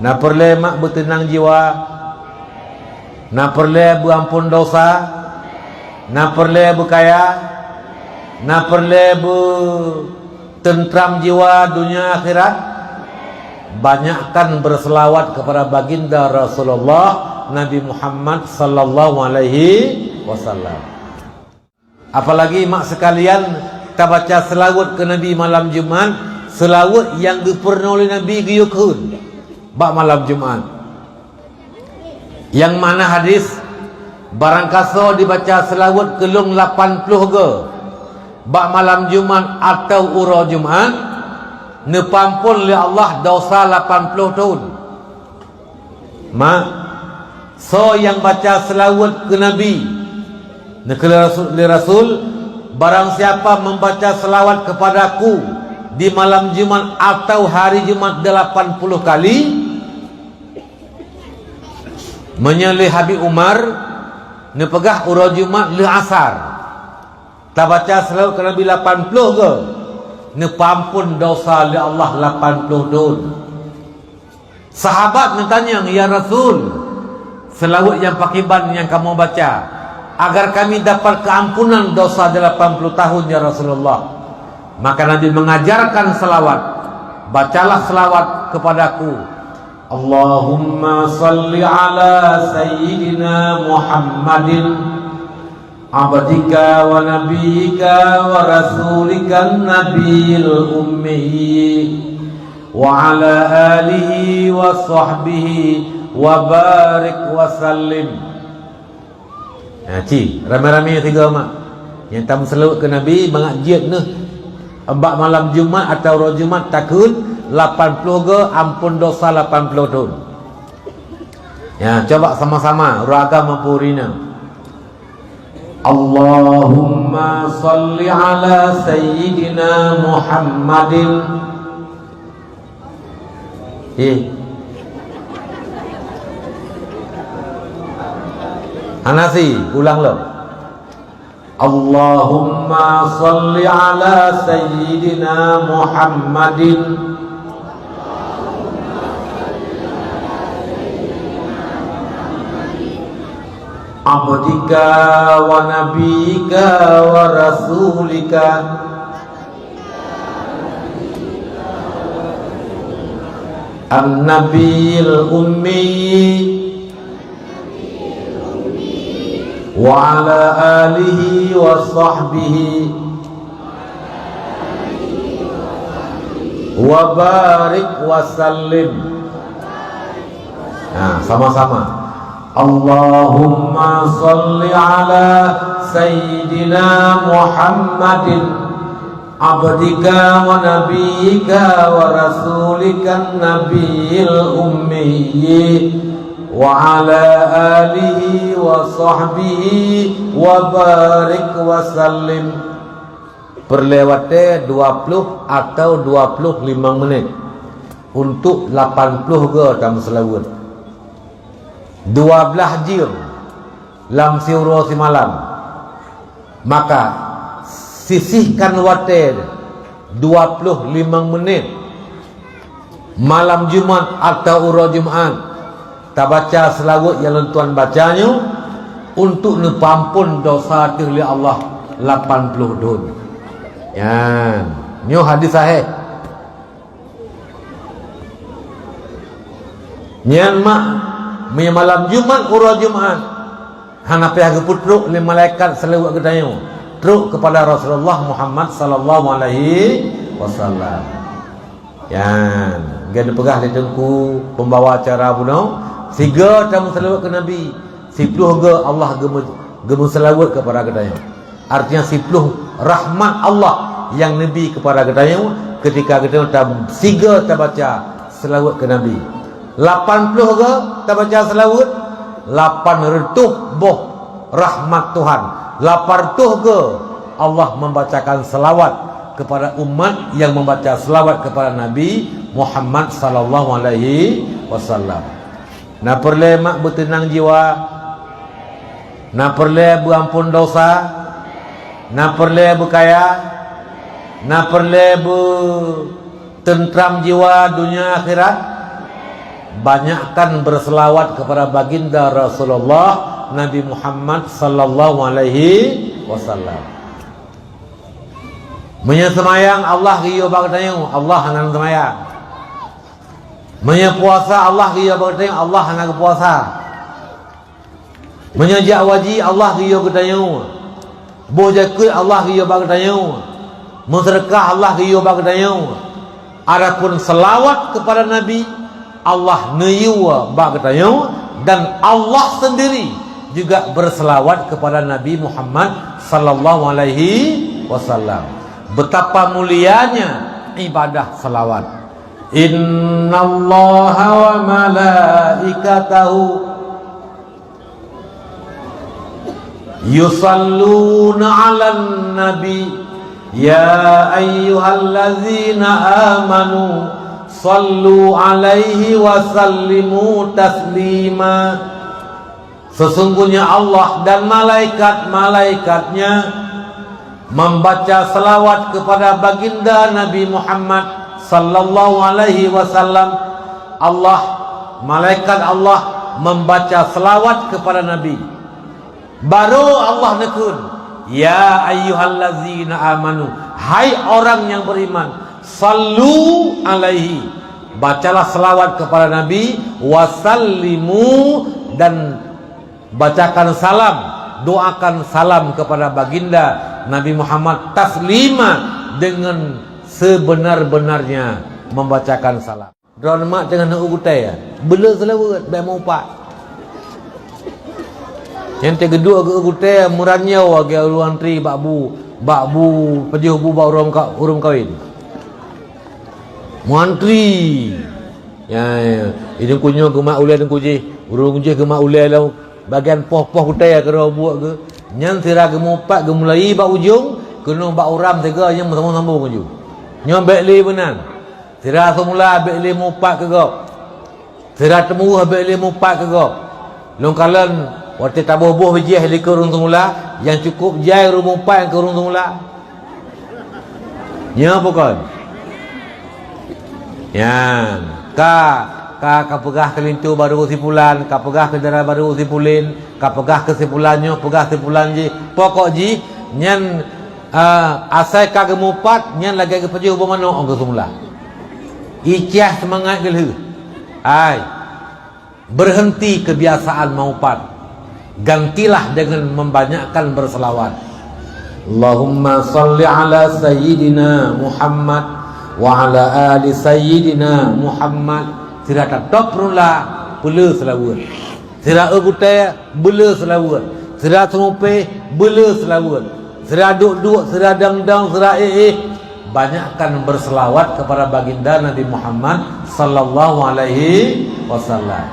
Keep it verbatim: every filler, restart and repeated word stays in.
Na peureulée mak beuteunang jiwa, na peureulée beuamphon dosa, na peureulée beukaya, na peureulée beuteuntrang jiwa donya akhirat. Banyakkan berselawat kepada baginda Rasulullah Nabi Muhammad sallallahu alaihi wasallam. Apalagi mak seukalian, tabaca seulaweuet keu Nabi malam Jumat, seulaweuet nyang geupeurunoe lé Nabi geuyue kheun bak malam Jumat. Nyang makna hadis, barangkasoe dibaca seulaweuet keu lôn lapan ploh goe bak malam Jumat atawa uroe Jumat, neupeuamphon lé Allah dosa lapan ploh thon. Mak, soe nyang baca seulaweuet keu Nabi, neukheun lé Rasul, lé Rasul, barang siapa membaca selawat kepadaku di malam Jumat atau hari Jumat delapan puluh kali, meunyoe lé Habib Umar, neupeugah uroe Jumat lheueh asar, tabaca seulaweuet keu Nabi lapan ploh goe, neupeuamphon dosa lé Allah lapan ploh thon. Sahabat neutanyong, "Ya Rasul, seulaweuet nyang pakriban nyang kamoe baca, agar kami dapat keuampunan dosa delapan puluh tahun, ya Rasulullah?" Maka Nabi mengajarkan selawat, "Bacalah selawat kepadaku. Allahumma salli ala sayyidina Muhammadin, abdika wa nabiyyika wa rasulikan nabiyil ummi, wa ala alihi wa sahbihi wa barik wa sallim." Nah, ci, ramé-ramé tiga mak. Nyang tameuseulaweuet keu Nabi, mangat jeuet neuh. Bak malam Jumat atawa uroe Jumat takheun lapan ploh goe, amphon dosa lapan ploh thon. Ya, coba sama-sama, ureueng agam mampu rina. Allahumma salli ala sayyidina Muhammadin. Eh. Hana si, ulang lom. Allahumma salli ala sayyidina Muhammadin. Abdika wa nabiyyika wa rasulika. An-Nabiyil Ummi. Wa ala alihi wa sahbihi. Wa barik wa sallim. Nah, sama-sama. Allahumma salli ala sayyidina Muhammadin, abdika wa nabiyyika wa rasulikan nabiyil ummiyyi, wa ala alihi wa sahbihi wa barik wa sallim. Peureulée watée dua ploh atawa dua ploh limong menit. Untuk lapan ploh goe tameuseulaweuet. Dua blaih jeuem lam siuroe simalam. Maka, sisihkan watée dua ploh limong menit malam Jumat atawa uroe Jumat, tabaca seulaweuet nyang lôn tuan baca nyoe untuk neupeuamphon dosa teuh lé Allah lapan ploh thon. Nyan, nyoe hadis sahih. Nyan mak, meunyoe malam Jumat, uroe Jumat, hana payah geupeutrok lé malaikat seulaweuet geutanyoe, trok keupada Rasulullah Muhammad sallallahu alaihi wasallam. Nyan, geupeugah lé teungku peumbawa acara bunoe, sigoe tameuseulaweuet keu Nabi, siploh goe Allah geumeu-, geumeuseulaweuet keupada geutanyoe. Artinya, siploh rahmat Allah nyang neubi keupada geutanyoe, keutika geutanyoe ta-, sigoe tabaca seulaweuet keu Nabi. Lapan ploh goe tabaca seulaweuet, lapan reutôh boh rahmat Tuhan. Lapan reutôh goe Allah membacakan selawat kepada umat yang membaca selawat kepada Nabi Muhammad sallallahu alaihi wasallam. Na peureulée mak beuteunang jiwa, na peureulée beuamphon dosa, na peureulée beukaya, na peureulée beuteuntrang jiwa donya akhirat. Banyakkan berselawat kepada baginda Rasulullah Nabi Muhammad sallallahu alaihi wasallam. Meunyoe seumayang, Allah geuyue bak geutanyoe, Allah hana seumayang. Meunyoe puasa, Allah geuyue bak geutanyoe, Allah hana geupuasa. Meunyoe jak haji, Allah geuyue geutanyoe. Boh jakeuet, Allah geuyue bak geutanyoe. Meuseudeukah, Allah geuyue bak geutanyoe. Adapun selawat kepada Nabi, Allah neuyue bak geutanyoe, dan Allah sendiri juga berselawat kepada Nabi Muhammad sallallahu alaihi wasallam. Betapa mulianya ibadah selawat. Innallaha wa malaikatahu yusalluna 'alan nabi, ya ayyuhallazina amanu, sallu 'alaihi wa sallimu taslima. Sesungguhnya Allah dan malaikat-malaikatnya membaca selawat kepada baginda Nabi Muhammad sallallahu alaihi wasallam. Allah, malaikat Allah membaca selawat kepada Nabi. Baru Allah neukheun, "Ya ayyuhallazina amanu, hai orang yang beriman, sallu alaihi, bacalah selawat kepada Nabi, wa sallimu, dan bacakan salam, doakan salam kepada baginda Nabi Muhammad, taslima, dengan sebenar-benarnya membacakan salam." Droeneuh mak teungoh na u gutèe, beuleu seulaweuet, bèk meuupat. Nyang teugeuduek keu u gutèe, meuranyau lagèe ureueng antri bak bu, bak bu, pajoh bu bak ureueng ka-, ureueng kawin. Meuantri. Ya, ya. Idong kunyoe geumat ulèe teungku jih, ureueng jih geumat ulèe lom. Bagian poh-poh gutèe keudroe buet geuh. Nyan sira geumeuupat geumulai bak ujong, keunoe bak uram sigoe nyang meusambong-sambong laju. Nyoe bèk lé meunan. Sira seumula bèk lé meuupat keu gob. Sira teumeuweuh bèk lé meuupat keu gob. Lôn kalon watèe taboh-boh bijèh likot ureueng seumula, nyang cukôp jai ureueng meuupat keu ureueng seumula. Nyoe bukon? Nyan, ka, ka, ka peugah keu linto barô si pulan, ka peugah keu dara barô si pulan, ka peugah keu si pulan nyoe, peugah si pulan jih. Pokok jih, nyan, ah, asai ka geumeuupat, nyan lagèe geupajoh boh manok 'oh geuh seumula. Icah seumangat geulheueh. Hai. Berhenti kebiasaan meuupat. Gantilah dengan membanyakkan berselawat. Allahumma salli ala sayyidina Muhammad wa ala ali sayyidina Muhammad. Sira tatôb rula, beuleu seulaweuet. Sira eu gutèe, beuleu seulaweuet. Sira seumupéh, beuleu seulaweuet. Sira duek-duek, sira dang-dang, sira éh-éh, banyakkan berselawat kepada baginda Nabi Muhammad sallallahu alaihi wasallam.